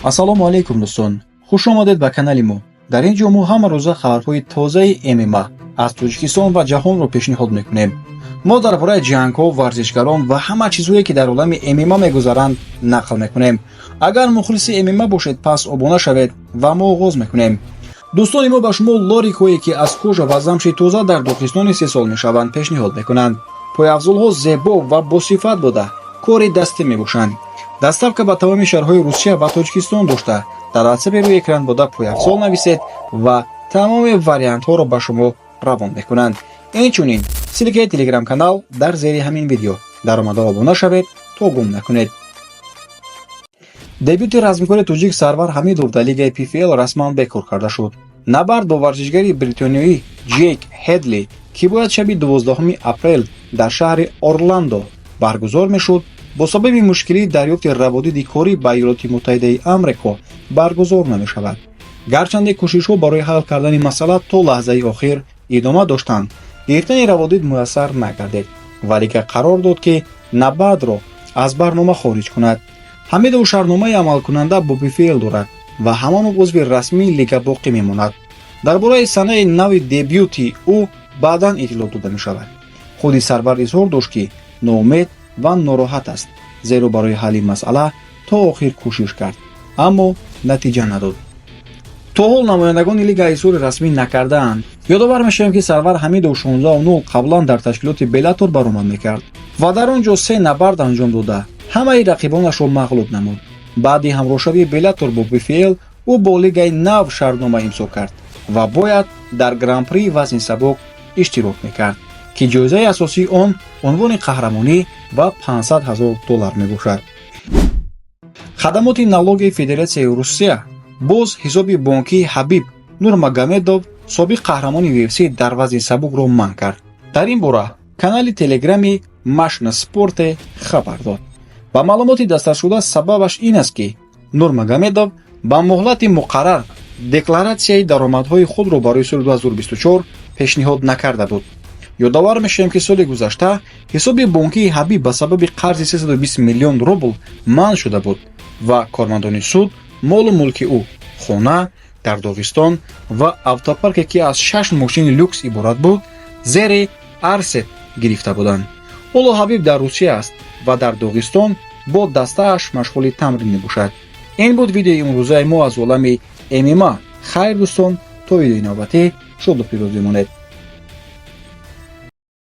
Ассалому алайкум, дӯстон, хуш омадед ба канали мо. Дар ин ҷо мо ҳама рӯза хабарҳои тозаи ММА аз Тоҷикистон ва ҷаҳонро пешниҳод мекунем. Мо дар бораи ҷангҳо, варзишгарон ва ҳама чизҳое, ки дар олами ММА мегузаранд, нақл мекунем. Агар мухлиси ММА бошед, пас обуна шавед ва мо оғоз мекунем. Дӯстони мо ба шумо лорикҳое, ки аз кожа ва замши тоза дар Доғистони истеҳсол мешаванд, пешниҳод мекунанд. Пойафзолҳо зебо ва босифат буда, кори дастӣ мебошанд. Доставка ба тамоми шаҳрҳои Русия ва Тоҷикистон дошта, дар ватсапи рӯи экран буда пойафзол нависед ва тамоми вариантҳоро ба шумо равон мекунанд. Инчунин ссылка и телеграм-канал дар зери ҳамин видео даромада, обуна шавед, то гум накунед. Дебюти размкори тоҷик Сарвар Ҳамидов дар лигаи ПФЛ расман бекор карда шуд. Набард бо варзишгари бритониёӣ Ҷейк Ҳедли, ки бояд шаби 12 апрел дар шаҳри Орландо баргузор мешуд, бо сабаби мушкилии дарёфти раводиди корӣ ба Иёлоти Муттаҳидаи Амрико баргузор намешавад. Гарчанде кӯшишҳо барои ҳал кардани масъала то лаҳзаи охир идома доштанд, гирифтани раводид муяссар нагардид ва лига қарор дод, ки набардро аз барнома хориҷ кунад. Ҳамидов шартномаи амалкунанда бо ПФЛ дорад ва ҳамон узви расмии лига боқӣ мемонад. Дар бораи санаи нави дебюти ӯ баъдан иттилоъ дода мешавад. Худи Сарвар изҳор дошт, ки ноумед ва нороҳат аст, зеро барои ҳалли масъала то охир кӯшиш кард, аммо натиҷа надод. То ҳол намояндагони лига изҳори расмӣ накардаанд. Ёдовар мешавем, ки Сарвар Ҳамидов 16-0 қаблан дар ташкилоти Беллатор баромад мекард ва дар он ҷо се набард анҷом дода, ҳамаи рақибонашро мағлуб намуд. Баъди ҳамроҳшавии Беллатор бо ПФЛ, ӯ бо лигаи нав шартнома имзо кард ва бояд дар Гран-при вазни сабук иштирок мекард, ки ҷоизаи асосии он унвони қаҳрамонӣ ва 500 ҳазор доллар мебошад. Хадамоти налоги Федератсияи Русия боз ҳисоби бонкии Ҳабиб Нурмагомедов, собиқ қаҳрамони UFC дар вазни сабукро, манъ кард. Дар ин бора канали телеграми Маш на Спорте хабар дод. Ба маълумоти дастрасшуда, сабабаш ин аст, ки Нурмагомедов ба муҳлати муқаррар декларатсияи даромадҳои худро барои соли 2024 пешниҳод накарда буд. Ёдовар мешавем, ки соли гузашта ҳисоби бонкии Ҳабиб ба сабаби қарзи 320 миллион рубл манъ шуда буд ва кормандони суд молу мулки ӯ, хона дар Доғистон ва автопарке, ки аз шаш мошини люкс иборат буд, зери арест гирифта буданд. Ҳоло Ҳабиб дар Русия аст ва дар Доғистон бо дастааш машғули тамрин мебошад. Ин буд видеои имрӯзаи мо аз олами ММА. Хайр, дӯстон, то видеои навбатӣ шоду пирӯз бимонед.